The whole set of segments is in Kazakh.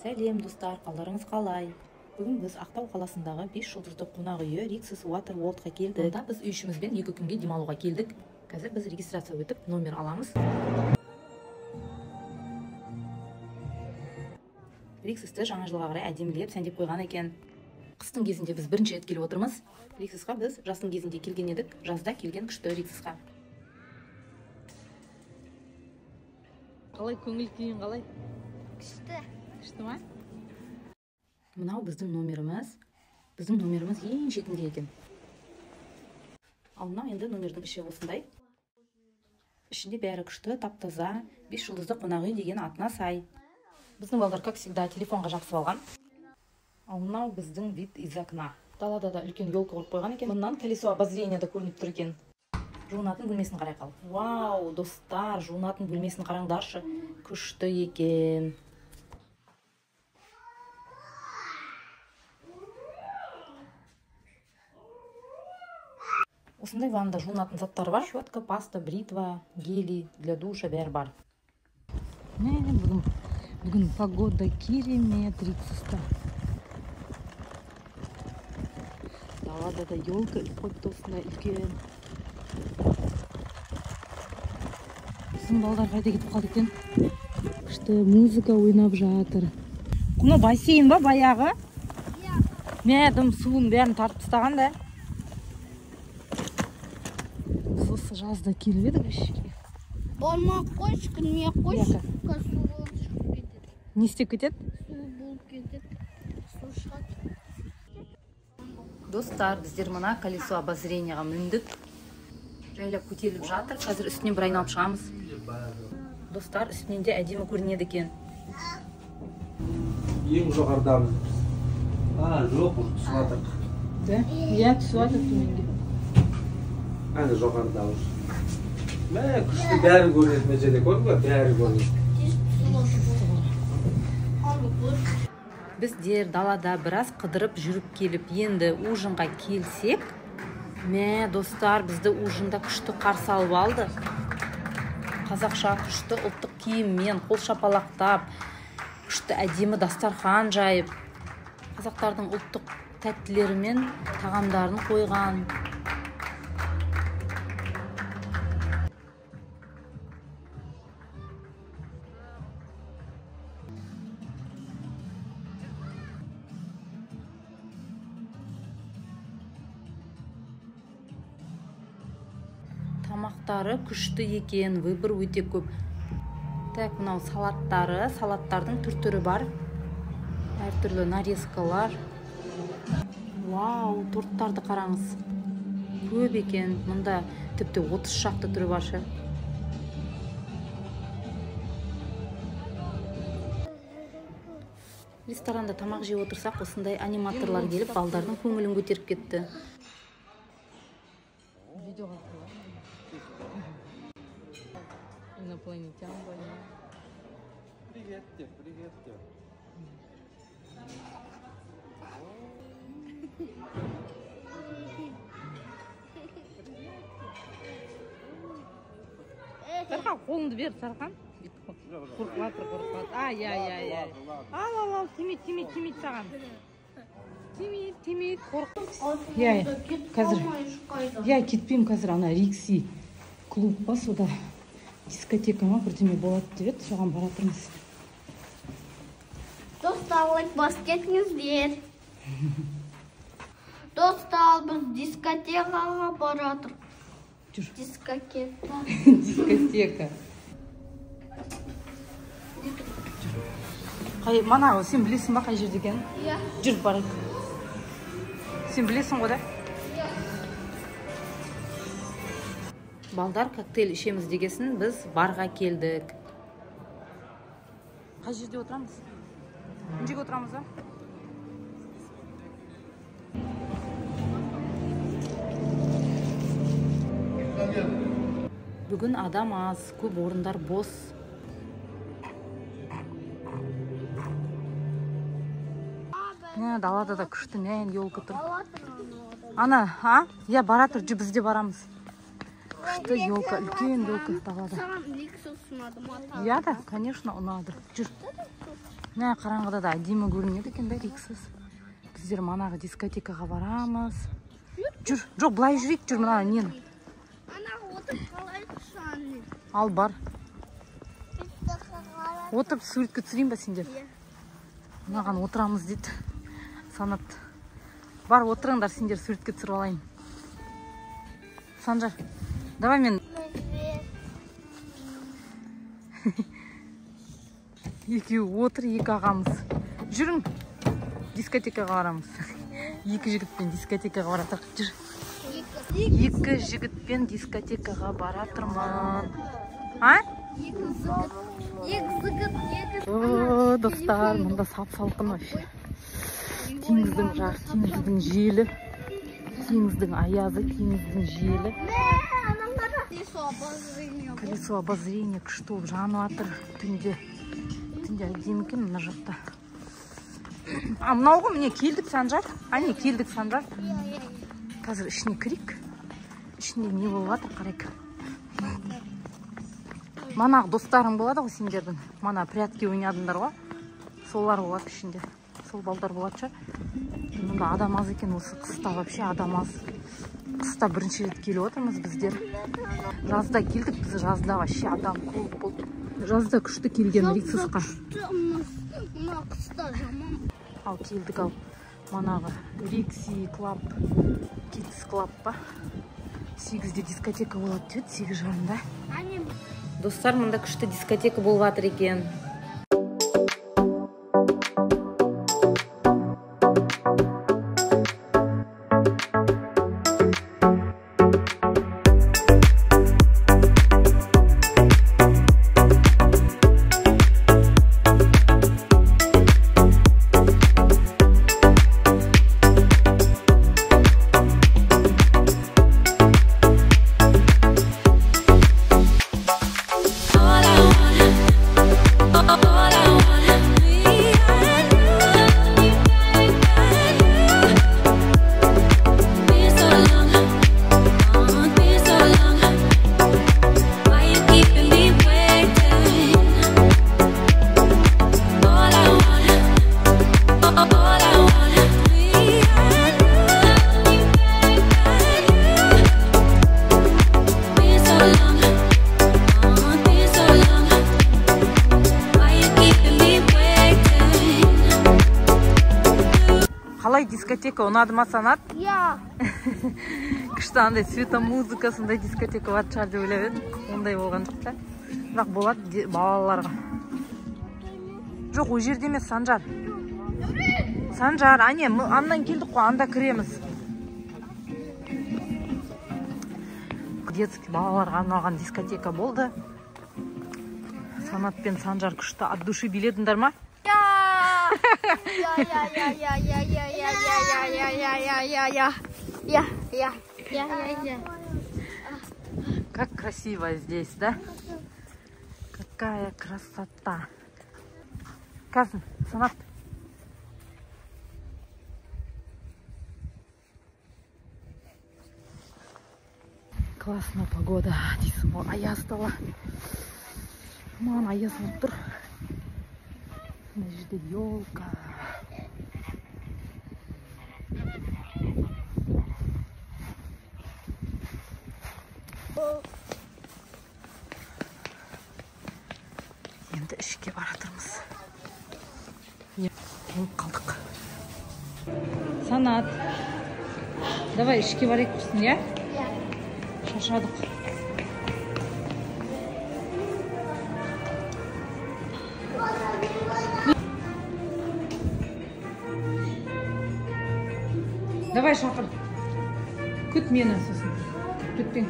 Сәлем достар, қалдарыңыз қалай? Бүгін біз Ақтау қаласындағы 5 жұлдызды қонақ үйі Rixos Water World'қа келдік. Мұнда біз үй ішімізбен 2 күнге демалуға келдік. Қазір біз регистрация өтіп, номер аламыз. Rixos'ты жаңа жылға қарай әдемілеп сәндеп қойған екен. Қыстың кезінде біз бірінші рет келіп отырмыз. Rixos'қа біз жаздың кезінде келген едік. Жазда келген күшті Rixos'қа. Қалай көңіл күйің қалай? Күшті. Күшті ма? Мынау біздің номеріміз. Біздің номеріміз ең шетінде екен. Ал мынау енді номердің іші осындай. Ішінде бәрі күшті, тап-таза, 5 жұлдызды қонақ үй деген атына сай. Біздің балдар, как всегда, телефонға жабысып алған. Ал мынау біздің вид из окна. Далада да үлкен елка қойып қойған екен. Мыннан колесо обозрения да көрініп тұр екен. Жуынатын бөлмесін қарай қал. Вау, достар, жуынатын бөлмесін қараңдаршы. Күшті екен. Осындай ваннада жуынатын заттар бар. Щетка, паста, бритва, гели для душа бәрі бар. Бүгін погода керемет Rixos'та. Далада да елка іліп қойыпты осындай үлкен. Біздің балдар қайда кетіп қалды екен? Күшті музыка ойнап жатыр. Мынау бассейн ба баяғы? Мә, дым суын бәрін тартып тастаған да. Біз осы жазда келіп едік осы жерге. Бармай ақ қойшы, кірмей ақ қойшы, су болып шығып кетеді. Не істеп кетеді? Су болып кетеді, су шығады. Достар, біздер мына колесо обозренияға міндік. Жайлап көтеріліп жатыр. Қазір үстінен бір айналып шығамыз. Достар, үстінен де әдемі көрінеді екен. Ең жоғарыдамыз біз. А, жоқ, уже түсіп жатырық. Да? Иә, түсіп жатыр төменге. Әне жоғарыда уже. Мә, күшті бәрі көрінеді мына жерде, көрдің бе? Бәрі көрінеді. Біздер далада біраз қыдырып жүріп келіп, енді ужинға келсек, мә, достар, бізді ужинда күшті қарсы алып алды. Қазақша күшті ұлттық киіммен, қол шапалақтап, күшті әдемі дастархан жайып, қазақтардың ұлттық тәттілерімен тағамдарын қойған. Тамақтары күшті екен, выбор өте көп. Так, мынау салаттары, салаттардың түр-түрі бар. Әртүрлі нарезкалар. Вау, торттарды қараңыз. Көп екен. Мұнда тіпті 30 шақты түрі бар шы. Ресторанда тамақ жеп отырсақ, осындай аниматорлар келіп, балдардың көңілін көтеріп кетті. Инопланетян больной. Привет тебе, привет тебе. Сархан, қолыңды бер, Сархан. Қорқып жатыр, қорқып жатыр. Ай, ай, ай, ай. Ал, ал, ал, тимейді, тимейді, тимейді саған. Тимейді, тимейді, қорқ. Иә, қазір. Иә, кетпеймін қазір, ана Рикси клуб па сода. Дискотека ма бірдеме болады деп еді, соған бара тұрмыз. Достар, лайк басып кетіңіздер. Достар, біз дискотекаға бара жатырмыз. Жүр. Дискотека. Дискотека. Қай, мана, сен білесің ба қай жерде екенін? Иә. Жүр, барайық. Сен білесің ғой да? Иә. Балдар коктейль ішеміз дегесін біз барға келдік. Қай жерде отырамыз? Мына жерге отырамыз ба? Бүгін адам аз, көп орындар бос. Мә, далада да күшті, мә, елка тұр. Ана, а? Иә, бара тұр, біз де барамыз. Күшті елка, үлкен елка далада. Саған Rixos ұнады ма? Иә да, конечно, ұнады. Жүр. Мына қараңғыда да әдемі көрінеді екен да Риксос. Біздер манағы дискотекаға барамыз. Жүр, жоқ, былай жүрейік, жүр мына нені. Ана отырып қалайықшы, анне. Ал бар. Отырып суретке түсірейін ба сендер? Мынаған отырамыз дейді Санат. Бар, отырыңдар, сендер суретке түсіріп алайын. Санжар, давай мен. Екеуі отыр, екі ағамыз. Жүрің, дискотекаға барамыз. Екі жігітпен дискотекаға баратырық. Жүр. Екі жігітпен дискотекаға баратырмын. А? Екі жігіт. Екі жігіт, екі. О, достар, мында сап-салқын вообще. Теңіздің жағы, теңіздің желі, теңіздің аязы, теңіздің желі. Колесо обозрения күшті болып жанып жатыр түнде. Түнде әдемі екен мына жақта. А мынау ғой, міне келдік Санжар. Әне келдік Санжар. Қазір ішіне кірейік. Ішінде не болып жатыр қарайық. Манағы достарың болады ғой сендердің. Мана прятки ойнадыңдар ғой. Солар болады ішінде. Сол балдар болады ша. Мұнда адам аз екен осы қыста, вообще адам аз. Қыста бірінші рет келіп отырмыз біздер. Жазда келдік біз, жазда вообще адам көп болды. Жазда күшті келген Риксосқа. Мына қыста жаман. Ал келдік ал. Манағы Рикси Клаб, Кидс Клаб па? 8-де дискотека болады деді, 8:30-да. Достар, мында күшті дискотека болып жатыр екен. Қалай дискотека ұнады ма, Санат? Иә. Күшті андай светомузыка сондай дискотека бар шығар деп ойлап едім. Ондай болған жоқ та. Бірақ болады балаларға. Жоқ, ол жерде емес, Санжар. Санжар, әне, аннан келдік қой, анда кіреміз. Детский балаларға арналған дискотека болды. Санат пен Санжар күшті от души биледіңдер ма? Я. Как красиво здесь, да? Какая красота. Казан, Санат. Классная погода. Аяз стала. Маған аяз болып тұр. Мына жерде елка. Енді ішке баратырмыз. Болып қалдық. Санат, давай ішке барайық құрсын, иә? Шаршадық. Давай шақыр. Күт мені сосын. Күтпең.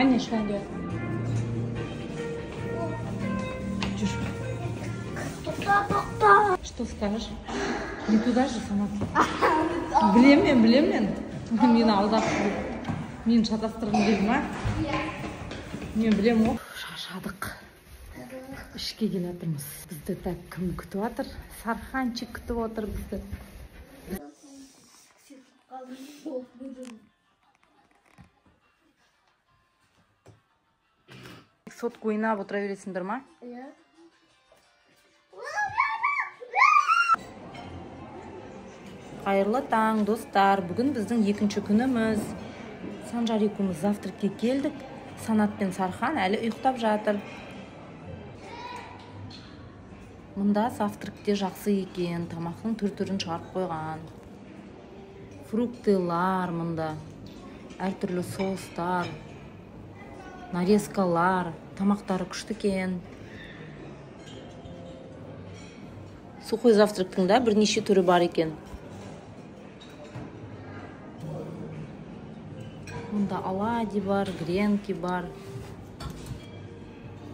Әне шығайын деп. Жүр. Тоқта, тоқта. Что скажешь? Не туда же, Санат. Білем мен, білем мен. Мені алдап, мені шатастырғың келді ма? Мен білем ғой. Шаршадық. Ішке келе жатырмыз. Бізді так кім күтіп жатыр? Сарханчик күтіп отыр бізді. Сотка ойнап отыра бересіңдер ма? Иә. Қайырлы таң, достар. Бүгін біздің екінші күніміз. Санжар екеуміз завтракке келдік. Санат пен Сархан әлі ұйықтап жатыр. Мұнда завтракте жақсы екен. Тамақтың түр-түрін шығарып қойған. Фруктылар мұнда. Әртүрлі соустар, нарезкалар, тамақтары күшті екен. Сухой завтрактың да бірнеше түрі бар екен. Мұнда оладьи бар, гренки бар.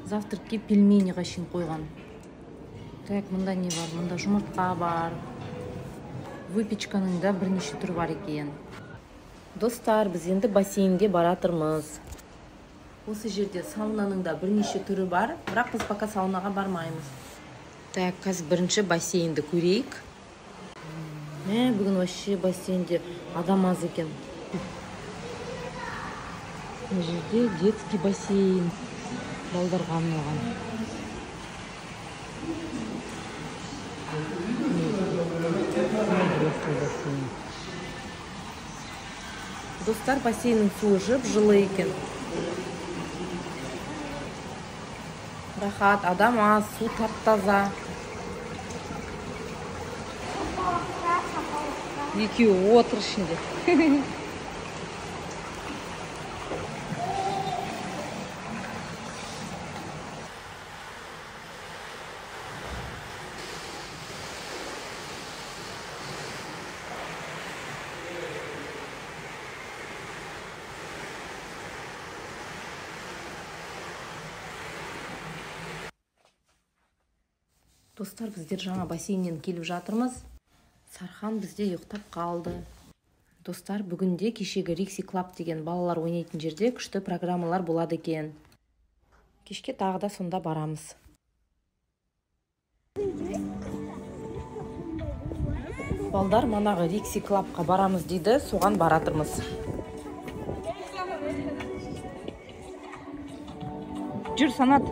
Завтракке пельмениға шейін қойған. Так, мұнда не бар? Мұнда жұмыртқа бар. Выпечканың да бірнеше түрі бар екен. Достар, біз енді бассейнге баратырмыз. Осы жерде саунаның да бірнеше түрі бар, бірақ біз пока саунаға бармаймыз. Так, қазір бірінші бассейнді көрейік. Мә, бүгін вообще бассейнде адам аз екен. Мына жерде детский бассейн, балдарға арналған. Взрослый бассейн. Достар, бассейннің суы жып-жылы екен. Рахат, адам аз, су тап-таза. Екеуі отыр ішінде. Достар, біздер жаңа бассейннен келіп жатырмыз. Сархан бізде ұйықтап қалды. Достар, бүгінде кешегі Рикси Клаб деген балалар ойнайтын жерде күшті программалар болады екен. Кешке тағы да сонда барамыз. Балдар манағы Рикси Клабқа барамыз дейді, соған баратырмыз. Жүр, Санат.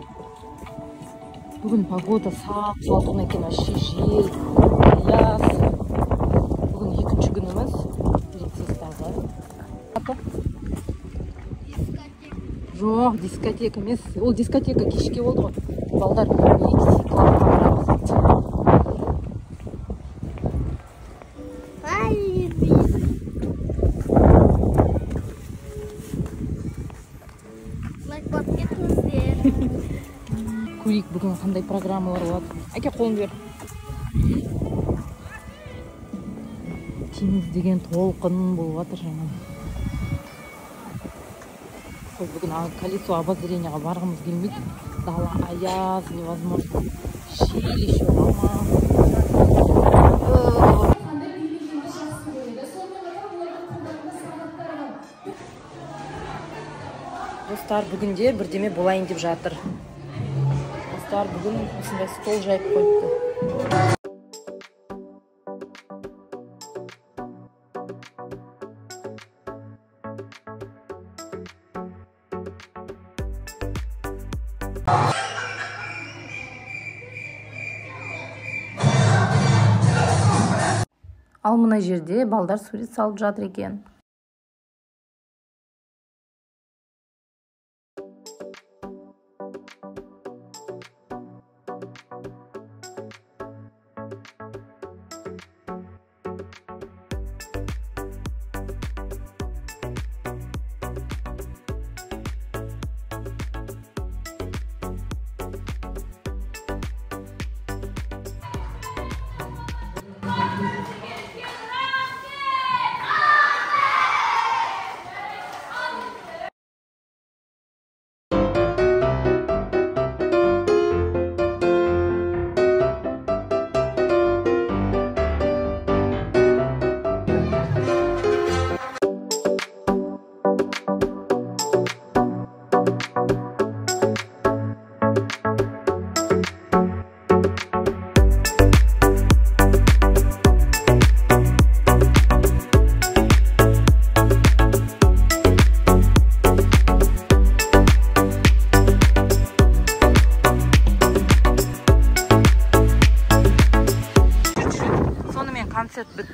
Бүгін погода сап-салқын екен, вообще жел, аяз. Бүгін екінші күніміз Риксостағы. Жоқ, дискотека емес. Ол дискотека кешке болды ғой. Балдар Рикси Клабқа барамыз дейді. Лайк басып кетіңіздер. Көрейік бүгін қандай программалар болады. Әке, қолын бер. Теңіз деген толқын болып жатыр жаман. Сол бүгін колесо обозрениеға барғымыз келмейді. Дала аяз, невозможно. Жел еще жаман. Достар, бүгінде бірдеме болайын деп жатыр. Достар, бүгін осындай стол жайып қойыпты. Ал мына жерде балдар сурет салып жатыр екен.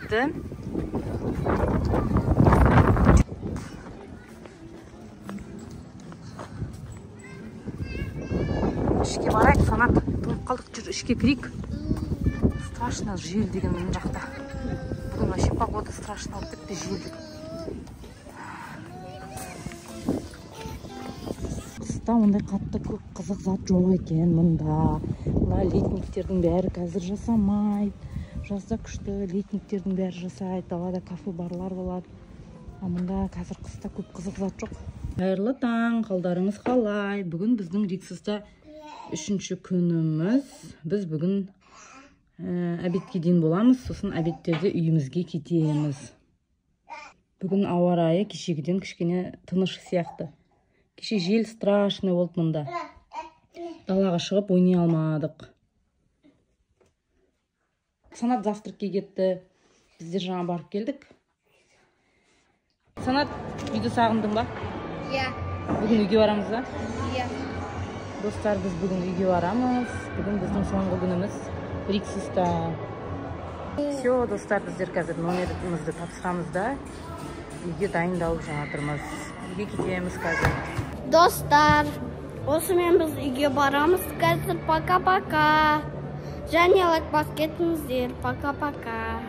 кетті. Ішке барайық, Санат. Тоңып қалдық, жүр, ішке кірейік. Страшно жел деген мына жақта. Бүгін вообще погода страшно болып кетті, жел. Қыста ондай қатты көп қызық зат жоқ екен мұнда. Мына летниктердің бәрі қазір жасамайды. Жазда күшті летниктердің бәрі жасайды. Далада кафе барлар болады. А мұнда қазір қыста көп қызық зат жоқ. Қайырлы таң, қалдарыңыз қалай? Бүгін біздің Риксоста 3-ші күніміз. Біз бүгін обедке дейін боламыз, сосын обедтерде үйімізге кетеміз. Бүгін ауа райы кешегіден кішкене тыныш сияқты. Кеше жел страшный болды мұнда. Далаға шығып ойнай алмадық. Санат завтракке кетті. Біздер жаңа барып келдік. Санат, үйді сағындың ба? Иә. Бүгін үйге барамыз ба? Иә. Достар, біз бүгін үйге барамыз. Бүгін біздің соңғы күніміз Риксоста. Все, достар, біздер қазір номерімізді тапсырамыз да үйге дайындалып жатырмыз. Үйге кетеміз қазір. Достар, осымен біз үйге барамыз қазір. Пока-пока. Және лайк басып кетіңіздер. Пока-пока.